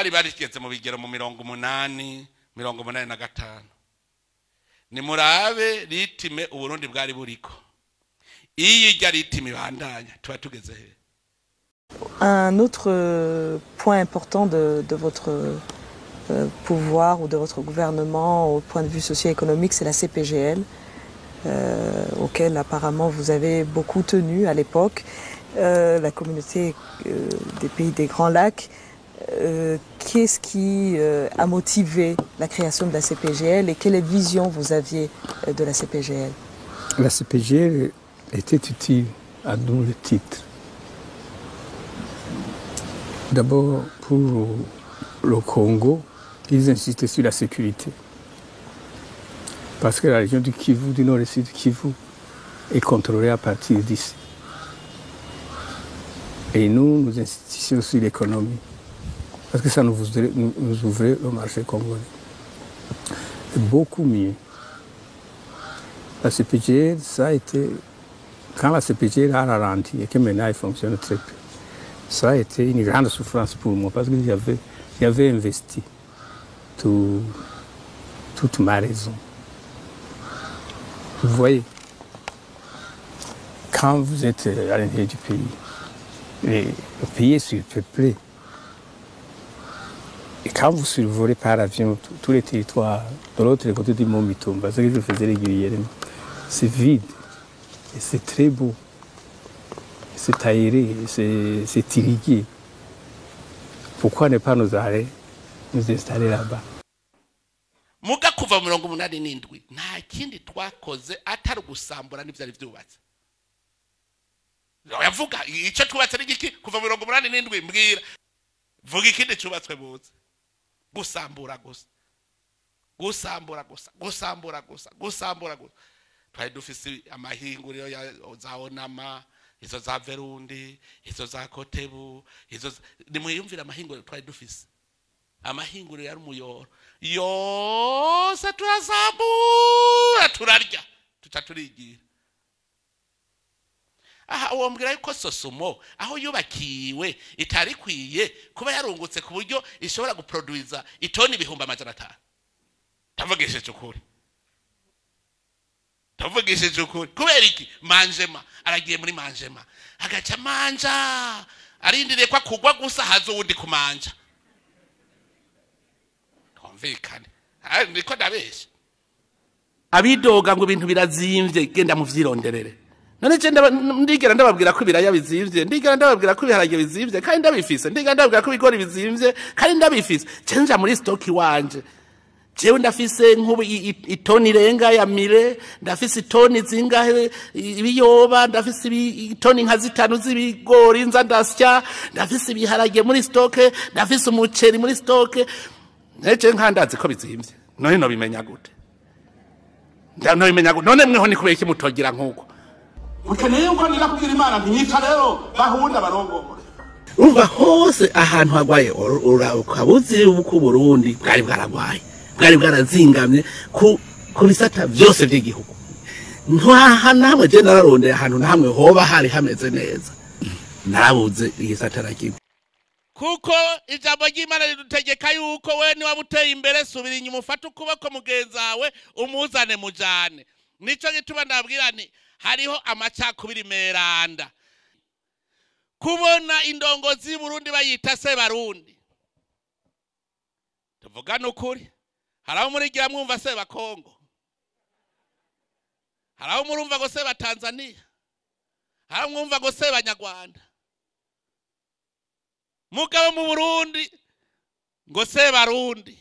Bari barigeze mu bigero mu 80 85. Nimurabe rythme Uburundi bwari buriko. Iyi rya rythme ibandanya tuba tugeze he? Un autre point important de votre pouvoir ou de votre gouvernement au point de vue socio-économique, c'est la CPGL, auquel apparemment vous avez beaucoup tenu à l'époque, la communauté des pays des Grands Lacs. Qu'est-ce qui a motivé la création de la CPGL et quelle vision vous aviez de la CPGL? La CPGL était utile à double titre. D'abord, pour le Congo, ils insistaient sur la sécurité. Parce que la région du Kivu, du nord et sud du Kivu, est contrôlée à partir d'ici. Et nous, nous insistions sur l'économie. Parce que ça nous ouvrait le marché congolais. Beaucoup mieux. La CPGL, ça a été... Quand la CPGL a ralenti et que maintenant elle fonctionne très peu, ça a été une grande souffrance pour moi parce que j'avais investi toute ma raison. Vous voyez, quand vous êtes à l'intérieur du pays, le pays est surpeuplé. Et quand vous survolez par avion tous les territoires de l'autre côté du mont Mitumba, ce que je faisais régulièrement, c'est vide et c'est très beau. C'est aéré, c'est irrigué. Pourquoi ne pas nous aller nous installer là-bas? Muga kuva 87 nta kindi twakoze atari gusambura n'ivyari vyubatse. Yavuga ico twubatse n'igiki kuva 87 mbwira. Vuga ikindi cyubatswe buze. Gusambura gusa. Gusambura gusa, gusambura gusa, gusambura gusa. Twari dufise amahinguriro ya za Onama, izo za Verundi, izo za Kotebu, izo nimwiyumvira amahinguriro twari dufise. Amahinguriro yari umuyoro yose turazambura turarya tuca turigira. Aha uwo mbwira yuko Sosumo aho yubakiwe itari kwiye kuba yarungutse ku buryo ishobora guproduiza itoni 500,000. Tavugishije ukuri. Tavugishije ukuri. Kubera iki? Manjema aragiye muri manjema. Agaca manja arindiriye kwa kugwa gusa hazo wundi kumanja. Twumvikane. Niko ndabesha. Abidoga ngo ibintu birazimvye genda mu vyironderere. None je ndigera ndababwira ko ibiraya bizimvye, ndigera ndababwira ko ibiharage bizimvye, kandi ndabifise, ndigera ndababwira ko ibigori bizimvye, kandi ndabifise. Cenja muri stock wanje. Jewe ndafise nkubu itoni irenga ya mire, ndafise itoni zingahe ibiyoba, ndafise itoni nka zitanu z'ibigori nza ndasya, ndafise ibiharage muri stock, ndafise umuceri muri stock. Neje nkandazi ko bizimvye. None no bimenya gute? None bimenya gute? None mweho ni kubera iki mutogira nkuko? Mukeneye uko nira kugira Imana ntiyica rero bahunda barongore. Urumva hose ahantu hagwaye ukabuzi uko Burundi bwari bwaragwaye. Bwari bwarazingamye ku bisata byose by'igihugu. Nta namwe je nararondeye ahantu namwe hoba hari hameze neza. Narabuze igisata nakimwe. Kuko ijambo ry'Imana ridutegeka yuko we ni wabuteye imbere subira inyuma ufate ukuboko mugenzawe umuzane mujane. Nico gituma ndabwira nti hariho amacakubiri meranda. Kubona indongozi y'Uburundi bayita se Barundi. Tuvugana ukuri. Haraho murigira mwumva se ba Kongo. Haraho murumva go se ba Tanzania. Haraho mwumva go se Banyarwanda. Mugabo mu Burundi ngo se Barundi.